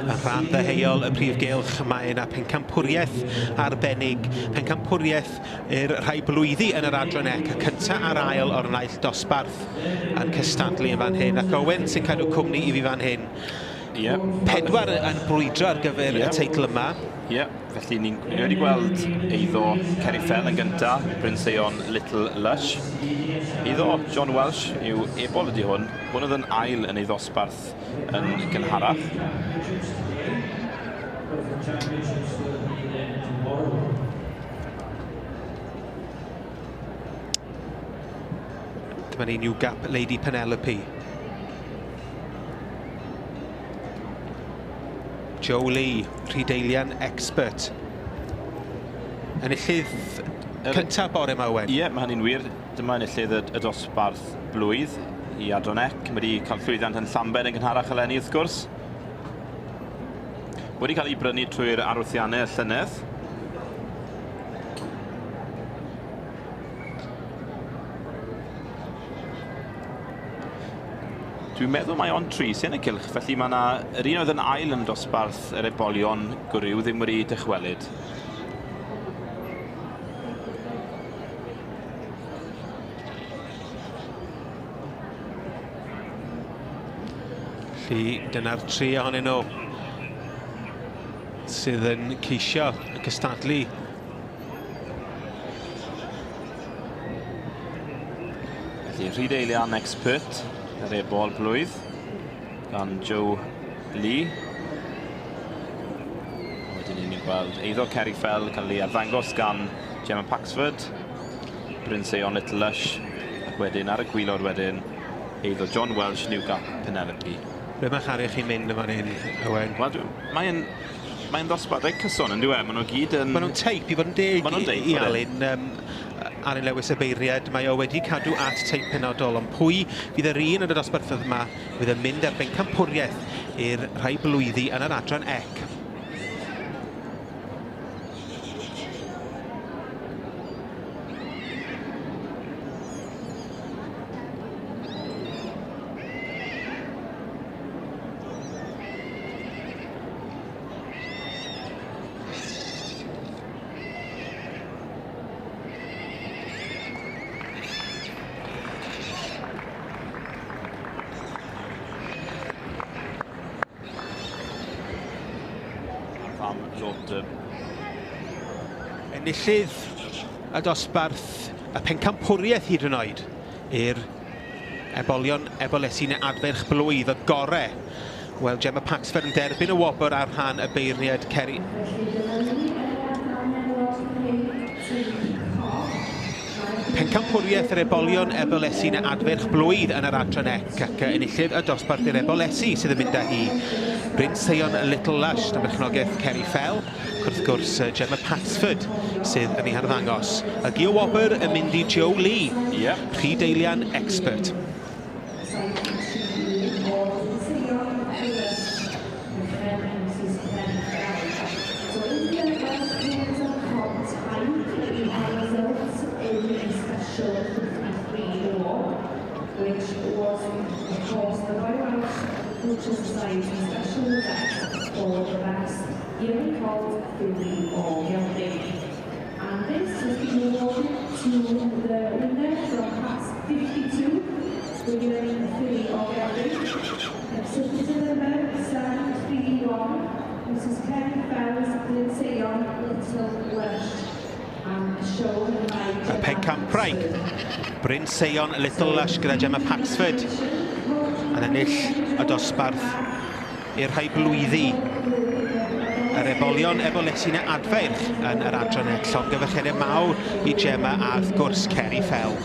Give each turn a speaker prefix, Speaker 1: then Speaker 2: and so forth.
Speaker 1: Yn rhan ddeheuol y prif gylch mae yna pencampwriaeth arbennig, pencampwriaeth i'r rhai blwyddi yn yr adran ec, y cyntaf a'r ail o'r naill dosbarth yn cystadlu yn fan hyn. Ac Owen sy'n cadw cwmni i fi fan hyn.
Speaker 2: Yep.
Speaker 1: Pedwar yn brwydro ar gyfer y teitl yma.
Speaker 2: Ie, yeah. Felly ni wedi gweld eiddo Kerry Fell yn gyntaf, Bryn Seion Little Lush. Eiddo John Welsh yw ebol ydy hwn. Hwn oedd yn ail yn ei ddosbarth yn gynharach.
Speaker 1: Dyma ni New Gap Lady Penelope. Joe Lee, Rhydeilian expert. Enillydd cyntaf bore yma, Owen.
Speaker 2: Ie, yeah, mae hynny'n wir. Dyma enillydd y dosbarth blwydd i Adran Ec. Mae wedi cael llwyddiant yn Llambed yn gynharach eleni, wrth gwrs. Wedi cael ei brynu trwy'r arwthiannau y llynedd. Dwi'n meddwl mae ond tri sy'n y cylch, felly mae yna yr un oedd yn ail yn dosbarth yr ebolion gwryw ddim wedi dychwelyd.
Speaker 1: Felly dyna'r tri ohonyn nhw sydd yn ceisio y cystadlu.
Speaker 2: Felly Rhydeilian Expert, yr ebol blwydd, gan Joe Lee. A wedyn ni'n gweld eiddo Kerry Fell cael ei arddangos gan Gemma Paxford, Bryn Seion Little Lush, ac wedyn ar y gwylod wedyn, eiddo John Welsh, New Gap Penelope.
Speaker 1: Ble mae chario chi'n mynd yn fan hyn, Owen?
Speaker 2: Wel, mae'n mae'n ddosbarth reit cyson yn dyw e, maen nhw gyd yn...
Speaker 1: Maen nhw'n teip, i fod yn deg i Alun, Alun Lewis y beiriad, mae o wedi cadw at teip penodol, ond pwy fydd yr un yn y dosbarth yma fydd yn mynd ar bencampwriaeth i'r rhai blwyddi yn yr adran ec? Enillydd y dosbarth y pencampwriaeth hyd yn oed i'r ebolion ebolesi neu adferch blwydd y gore. Wel, Gemma Paxford yn derbyn y wobr ar rhan y beirniad Kerry. Pencampwriaeth yr ebolion ebolesi neu adferch blwydd yn yr adran ec ac enillydd y dosbarth i'r ebolesi sydd yn mynd â hi. Bryn Seion Little Lush, dan berchnogaeth Kerry Fell, ac wrth gwrs Gemma Paxford sydd yn ei harddangos. Y Gio Wobr yn mynd i Joe Lee,
Speaker 2: yep.
Speaker 1: Rhydeilian expert.
Speaker 3: And this has been awarded to the winner from class 52, the yearling filly or gelding. Exhibitor number 731, Mrs. Kerry Fell's Bryn Seion Little Lush. And shown by
Speaker 1: Y pencampwraig, Bryn Seion Little Lush gyda Gemma Paxford yn ennill y dosbarth i'r rhai blwyddi. Yr ebolion ebolesi neu adferch yn yr adran ec. Llongyfarchiadau mawr i Gemma a wrth gwrs Kerry Fell.